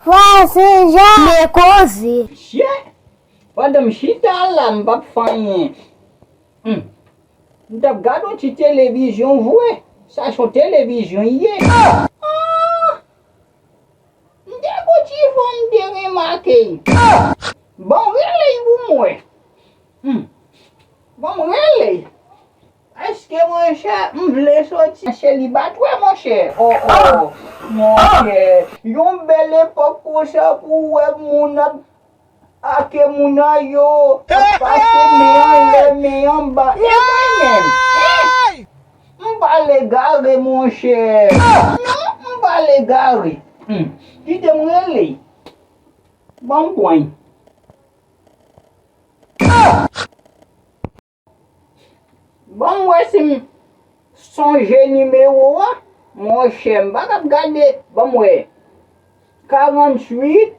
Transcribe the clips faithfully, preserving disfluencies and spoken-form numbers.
Fransè Jan, men koze. Chyen, pandan m chita la, m p ap fè anyen. Hmm. M t ap gade yon ti televizyon vre. Sa se yon televizyon li ye. Ah! M te gon ti fò m te remake. Bon, rele l pou m wè. Hmm. Bon, rele l. Èske, monchè, m vle soti nan selibatè, monchè? Oh, oh, monchè. Yon bèl epòk konsa pou w wè moun ap ake moun an yo, ap pase men anlè, men anba. E mwen menm, eh, m pral egare, monchè. Non, m pral egare. Hmm. Kite m rele. Bon, pwen. Ban m wè si m sonje nimewo a. Monchè, m pa t ap gade. Ban m wè. Karanntuit,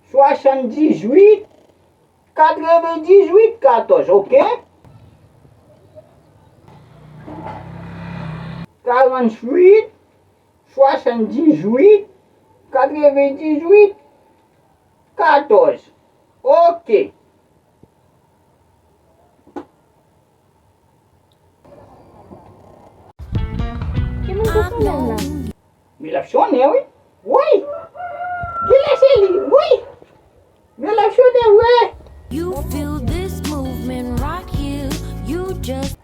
swasanndizuit, katrevendizuit, katòz, oke? Karanntuit, swasanndizuit, katrevendizuit, katòz. Oke. Ki moun ki sonnen la? Men l ap sonnen, wi. Wi! Genlè se li, wi! Men l ap sonnen, wi! You feel this movement right here. You just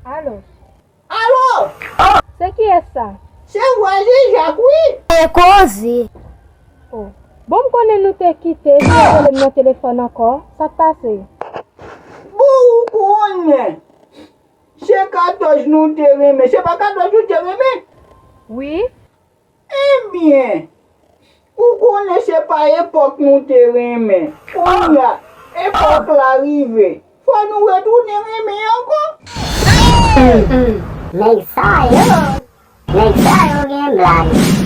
Alo? Alo! Se kiyès sa? Se vwazen Jak, wi! E koze! Oh. Bon, m konnen nou te kite, epi w rele m nan telefòn ankò. Sa k pase? Bon, ou konnen. Se katòz nou te renmen. Se pa katòz ou te renmen? Wi. Ebyen, ou konnen se pa epòk nou te renmen. Kounye a, epòk la rive. Fò nou retounen renmen ankò. Nèg sa yo, nèg sa yo gen blag.